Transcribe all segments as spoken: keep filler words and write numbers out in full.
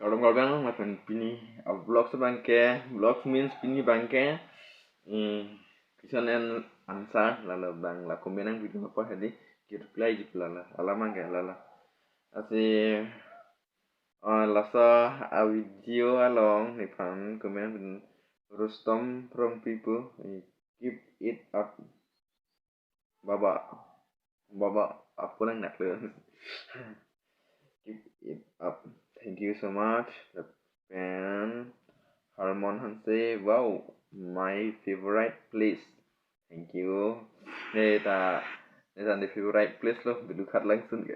Kardom kardom, lapen pini a vlogs abangke, vlogs means pini abangke, mm, question and answer, lalo abang la comment nangpi apot hadi ki reply ji lalo, alam abangke lalo. Lasi, ah, laso a video along nephan comment, Rustom from Pipu, eh, keep it up. Baba, Baba, apo nang naklo. Keep it up. Thank you so much. Lapen Harmon Hanse, wow, my favorite place. Thank you. Neta, neta ne favorite place lo, dulu khat langsun ke.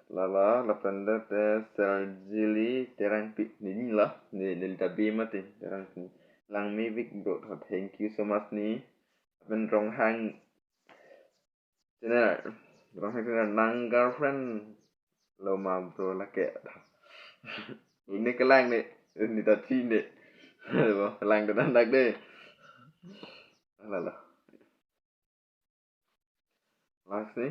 Lalo, lapen det, eh, Sergili Terangpi, neli lo, ne, neli ta bi mati, Terangpi. Langmevik bro, thank you so much ni. Lapen Ronghang channel. Ronghang channel, nang girlfriend lo ma bro lake. Ini kelang ne, ini ta chi ne. Kelang dan anak de. Lalo. Lasi,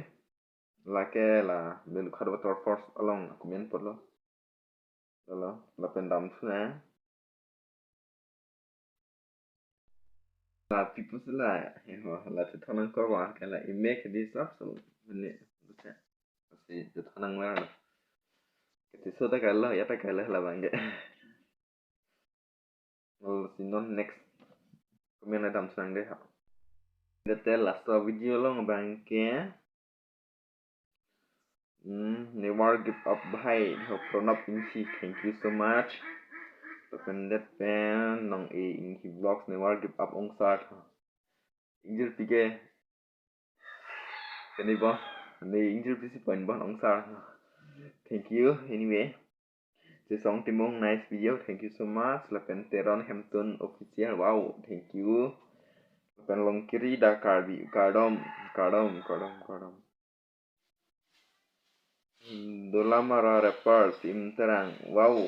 lake la Melakuthar Waterfalls along comment apotlo. Lalo, lapen damthu nang. La Pipu si la, eh, ho, la si thonang korwa, ke la ime ke di sap so, mene, bukan. Si si thonang la. Ke si so ta kalo, ya ta kalo labang ke. Lalo si non next comment damthu nang de ha. Detail laso video along abangke. Hmm, never give up bhai. Ho Pranab Inghi, thank you so much. Lapen det pen Nong E Inghi Vlogs, never give up ongsar. Ingjirpi ke. Kani bo, ne ingjirpi si point bon ongsar. Thank you anyway. Jesong Timung, nice video, thank you so much. Lapen Teron Hemtun Official, wow, thank you. Lapen Longkiri da Karbi, kardom, kardom, kardom, kardom. Dolamara Rappers, Imterang, wow.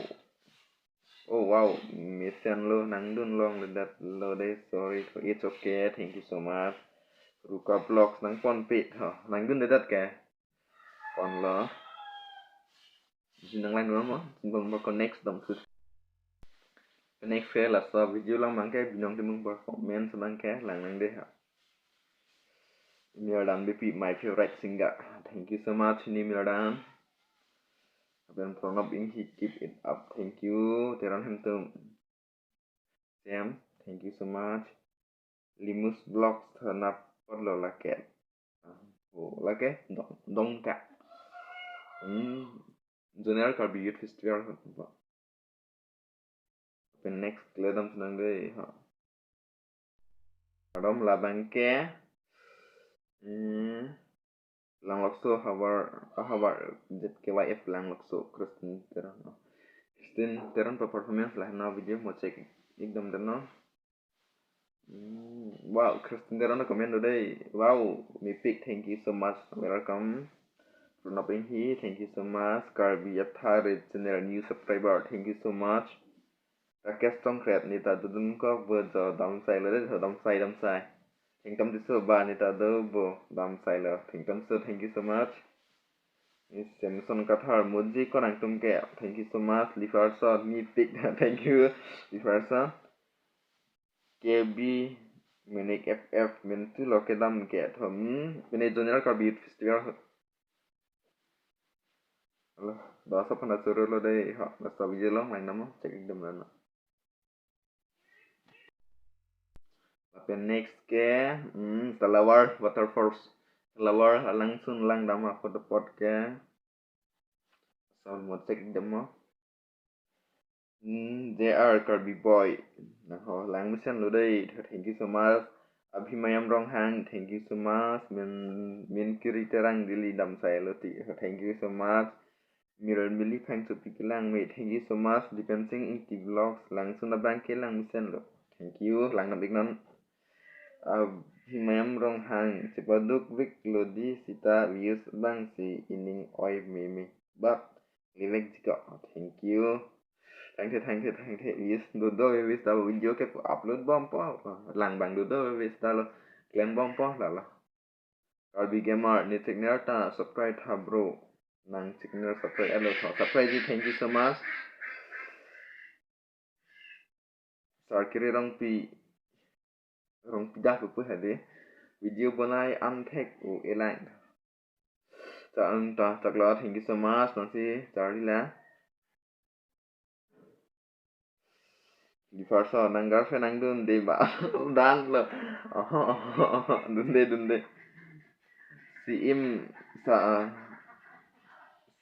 Oh wow, mesen lo, nangdun longledet lo de, sorry, it's okay, thank you so much. Ruka Vlogs nangponpe, ho, nangdunledet ke. Ponlo. Isi nang line mo, simpon mo connect dam sus. Next ke laso video along abangke Binong Timung performance abangke lang nang de ha. Mirdan Beypi, my favorite singer. Thank you so much, Ni Mirdan. Lapen Pranab Inghi, keep it up. Thank you. Teron Hemtun. Sam, thank you so much. Limus Vlogs, thanapot lo lake. Oh, lake, dong, dong ka. Hmm, Zonal Karbi Youth Festival. Lapen next, kledam senang dei, ha. Kardom labangke. Hmm. Langlokso havar, havar, Z K Y F Langlokso, Christian Teron. Christian Teron pa performance la no video mo check. Ekdom den no. Hmm, wow, Christian Teron comment do dei. Wow, mepik, thank you so much. Welcome. Pranab Inghi, thank you so much. Karbi Athare channel new subscriber, thank you so much. Rakesh Tongkret, neta dodun ko bo jo, damsai lo de, damsai, damsai. Thengtam tiso ba, neta do bo, damsai lo. Thengtamso, thank you so much. Ni Samson Kathar, muji ko nangtum ke, thank you so much. Lifarson, mepik, thank you. Lifarson. K B Menik F F, mentu lo kedam ke, thom, pine Zonal Karbi Youth Festival. Alo, dosa pana choro lo dei, ha, dosa video long line namo, check ekdom nana. Lapen next ke, hmm, Talawar Waterfalls. Talawar alangsun langdam apot apot ke. Sound mo check ekdom mo. Hmm, J R Karbi Boy. Nang ho lang mesen lo dei. Thank you so much. Abhimayam Ronghang, thank you so much. Min, Minkiri Terang Dili damsai lo ti. Thank you so much. Miral Mili Phangchopi Kelang me, thank you so much. Dipensing Ingti Vlogs, langsun abangke lang mesen lo. Thank you, langdam iknon. Abhimayam Ronghang, chepaduk vik lo di sita views abang si ining oi meme. But, livek jiko, thank you. Thank you, thank you, thank you. Views do do, views ta video ke upload bompo. Lang abang do do, views ta lo. Klem bompo, lalo. Karbi Gamer, ne channel ta subscribe tha bro. Nang channel subscribe alo tha. Subscribe ji, thank you so much. Sarkiri Rongpi, Rongpi dah pupu hadi. Video bonai an thek u elang. Sa anta chakla, thank you so much. Nangsi charli la. Di farsa nang girlfriend nangdunde ba. Dan lo. Oho, oho, oho. Dunde, dunde. Si im sa,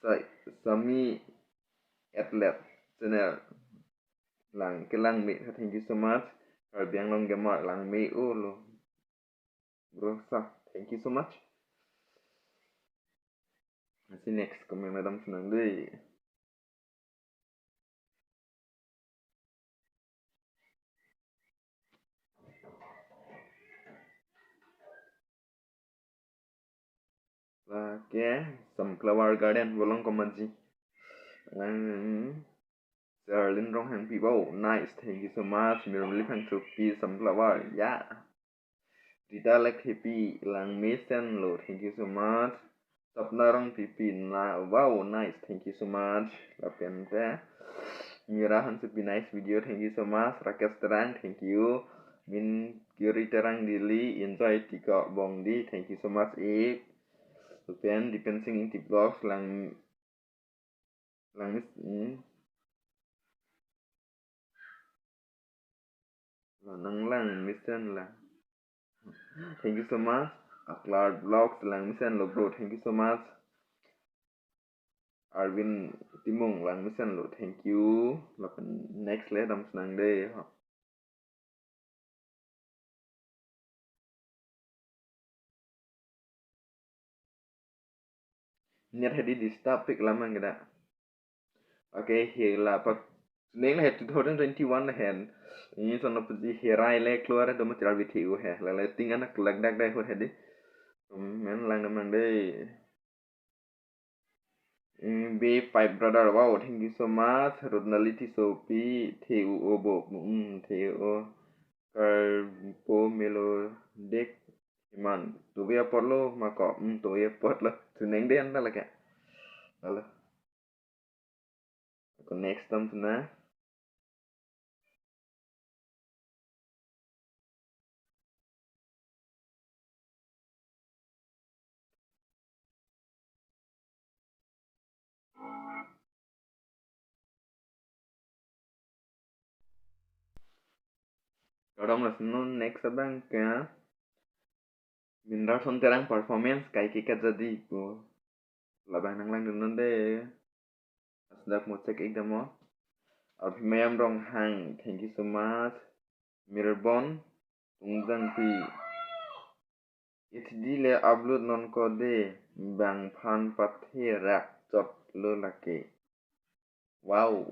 sa, Sami Atlet channel. Lang kelang me, thank you so much. Karbi Anglong Gamer lang me o lo. Bro sa, thank you so much. Nasi next comment madam senang deh. Lake Sunflower Garden, Bolong Komaji. Hmm. Charlene Ronghangpi, wow, nice, thank you so much. Mirmili Phangchopi, Sunflower, yeah. Rita Lekthepi, lang mesen lo, thank you so much. Sapna Rongpipi, na, wow, nice, thank you so much. Lapen te Mira Hansepi, nice video, thank you so much. Rakesh Terang, thank you. Min Kiri Terang Dili, enjoy tiko bongdi, thank you so much, ik. Lapen Dipen Singh Ingti Vlogs, lang, lang mis, hmm. Lo nang lang mesen la. Thank you so much. Aklar Vlogs, lang mesen lo bro, thank you so much. Arvin Timung, lang mesen lo, thank you. Lapen next le dam senang deh. Net hedi disturb pik lamang kita. Okay, he lapak neng he two thousand twenty-one hen. Ini sono puji herai le keluar do mati rabi thiu he. Lele ting anak lagdak dai hur hedi. Men lang namang deh. Mm, B five brother, wow, thank you so much. Rudnali Tisopi, T U O bo, mm, T U O. Karpo Melodic, Iman, tuwe apot lo, mako, mm, tuwe apot lo. Tuneng deh anta lake. Halo. Ako next time tuna. Orang mas nun next abang ke Minda Sonterang performance kaike kajadi ko. Labang nang langdun non deh. Asdak mo check ekdam mo. Abhimayam Ronghang, thank you so much. Mirbon Tungjangpi. H D le upload non ko deh, bangphan patherak chot lo lake. Wow.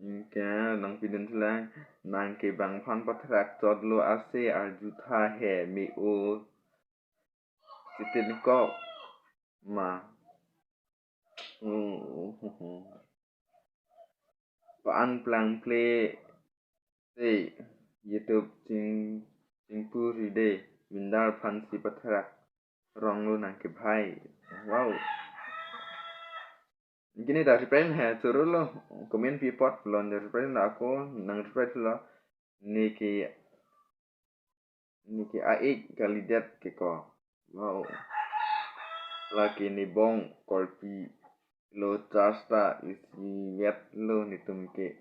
Anke nangpidun thulang, nang ke bangphan patherak chot lo ase arjutha he me o. Sitin ko ma. Hmm. Pa-an plangple te YouTube ching, chingpu ri deh, Minda aphansi patherak rong lo nang ke bhai. Wow. Kini ta reply he choro lo, comment pi apot lo, ne reply lo ako nang reply lo. Neke, neke a-ik kalidet ke ko. Wow. Lake ne bong korpi lo charge ta isi vet lo netum ke.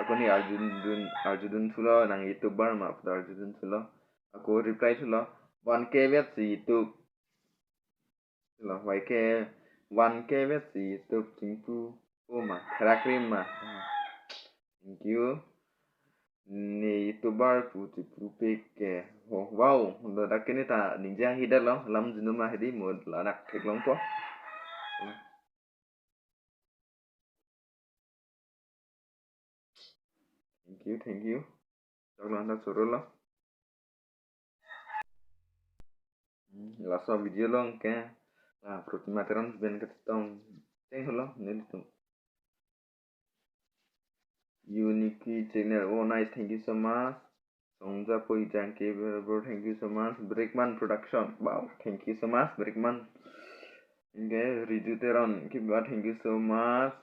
Ako ne arjudun, arjudun thulo nang YouTuber ma pu arjudun thulo. Ako reply thulo. One K vet si YouTube. Lo, Y K, one K vet si YouTube chingpu. O ma, therak rim ma. Thank you. Ne YouTuber pu chingpu pik ke. Ho, wow, lo dak kene ta ningje hidar lo, lam jinu ma hedi mo ladak theklong po. Thank you, thank you. Chok lo anta choro lo. Hmm, laso video lo anke. Ah, Protima Teron ben ketong. Thank you lo, nelitum. Uniki channel. Oh, nice. Thank you so much. Songja Poi Jangke Berber, thank you so much. Brickman Production, wow, thank you so much, Brickman. Okay, Riju Teron, keep up, thank you so much.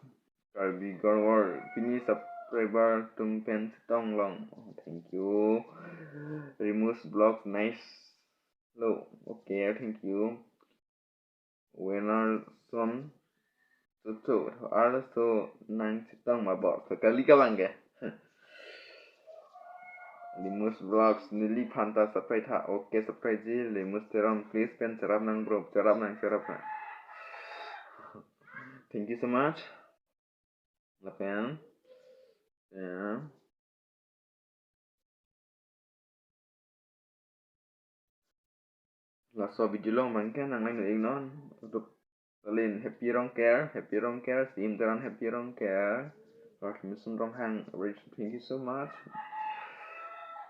Karbi Gorwar, pini subscriber atum pen chetong long. Oh, thank you. Remus Vlogs, nice. Hello, okay, thank you. Wenarson Tutu, arloso nangchetong ma bo? So kali ka bang ke? Limus Vlogs, neliphan ta subscribe tha. Okay, subscribe ji, Limus Teron, please pen cherap nang bro, cherap nang, cherap nang. Thank you so much. Lapen, ya. Laso video along bang ke nang nang iknon. Untuk Kalin, Happy Rongker, Happy Rongker, Sim Teron, Happy Rongker. Rosmison Ronghang, Rich, thank you so much.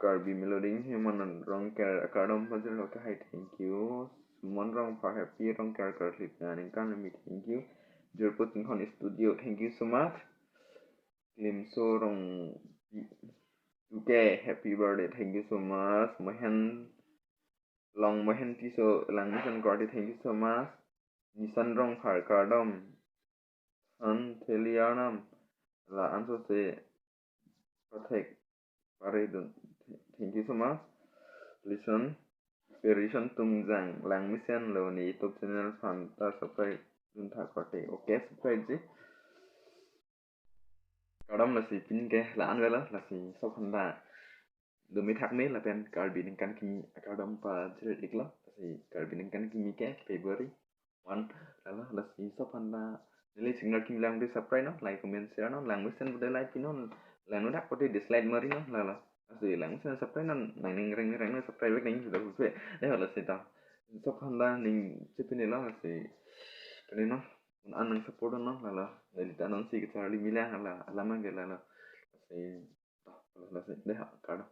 Karbi Melody, Human Rongker, Akardom Pajir, okay, hi, thank you. Sumon Rongphar, Happy Rongker, Karlip, Ningkan Lemi, thank you. Jirpo Tinghon Studio, thank you so much. Klimso Rong, okay, happy birthday, thank you so much. Mohen, Long Mohen Tisso, Langmesen Korte, thank you so much. Nisan Rongphar, Kardom. Han Theli Arnam, la-an sose pathek paridun, thank you so much. Listen, Perison Tungjang, Langmesen lo ne YouTube channel aphan ta subscribe dun tha korte. Okay, subscribe ji. Kardom, lasi pini ke la-an avelo, lasi sob aphan ta dumi thak me lapen Karbi Ningkan Kimi akardom pajir iklo, lasi Karbi Ningkan Kimi ke February one, lalo, lasi sob aphan ta neli signal kimi lang di subscribe non, like, comment, share non, Langmesen bude like pinon, langno dak pute dislike mari non, lalo. Lasi Langmesen subscribe non, nang ning reng reng non subscribe back nang sudah sudah. Eh, lasi ta. Sob aphan ta ning chepini lo, lasi. Pini non, an nang support non, lalo. Neli ta non si kecharli milang, lalo. Alam ke, lalo. Lasi, to, lalo, lasi. Deh, kardom.